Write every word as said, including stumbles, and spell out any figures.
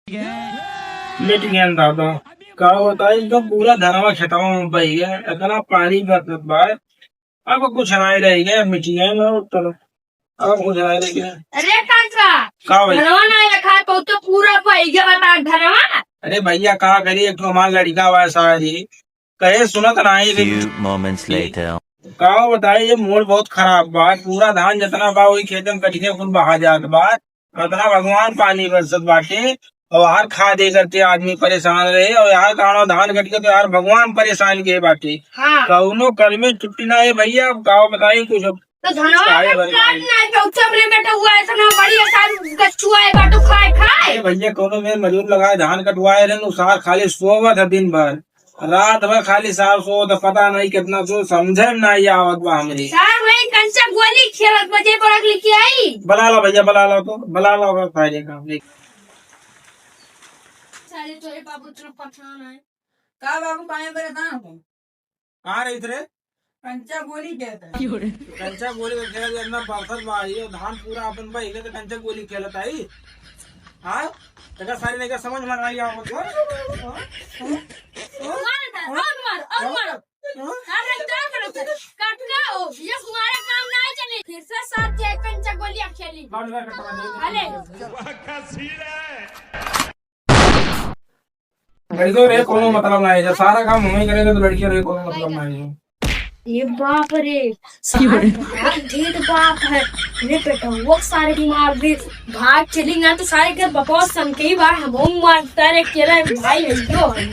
मिट गया दादा। का बताई, एकदम पूरा धनवा खेतवा में बह गया, इतना पानी बरसत बा। अब कुछ नहीं रह गया, मिट गया ना, चलो, अब कुछ नहीं रह गया। अरे काका, का भाई? धनवा नहीं रखा है, तो, तो पूरा बह गया बता धनवा। अरे भैया, का करी, एक तो हमारा लड़का हुआ है सारी, कहे सुनत नाही रे। Few moments later. का बताई, ये मोड़ बहुत खराब बा, पूरा धान जितना बा वही खेत में कटिके कुल बहा जात बा। इतना भगवान पानी बरसत बाटे और हर खा दे करते आदमी परेशान रहे और यार कारणो धान कटिके तो यार भगवान परेशान के बाटे। हाँ। कौनो कर्मे छुट्टी ना है भैया, अब का बताई कुछ। तो धनवा काहे पर काट ना है, तो चपले बेटा हुआ है, इतना बढ़िया सारू गछुआ है, बाटू खाए खाए। अरे भैया, कौनो में मजूर लगाए, धान कटवाए रहे, उ सार खाली सोवत है दिन भर। रात भर खाली सार सोवत है, पता नहीं कितना सो, समझे में नहीं आवत बा हमरे। सार वही कंचा गोली खेलत बजे बड़क लेके आई। बुला लो भैया, बुला लो तो, बुला लो अगर फायदे का। सारे तोरे बाबू इतना परेशान है। का बाबू, काहे परेशान हो? कहाँ रही थे रे? कंचा गोली खेलत है। कंचा गोली के खेल इतना बरसत बा, ये धान पूरा अपन बह गए तो कंचा गोली खेलत आई। हाँ? तेरा सारी नहीं समझ में नहीं आवत हो। मार, और मार, और मार। अरे, का करत है? कटका हो, ये तुम्हारे काम नहीं चली। फिर से साथ जाए कंचा गोलियां खेली। मार, मार, कटका मार। अरे। लड़कियों रे कोनो मतलब नहीं है, जब सारा काम हम ही करेंगे तो लड़कियों रे कोनो मतलब नहीं है। ये बाप रे, सार बहुत ढीठ बाप है। अरे बेटा, वो सारे बीमार भी भाग चली ना तो सारे घर बकवास सन के ही बार हम मारता रे, केरा भाई है जो है।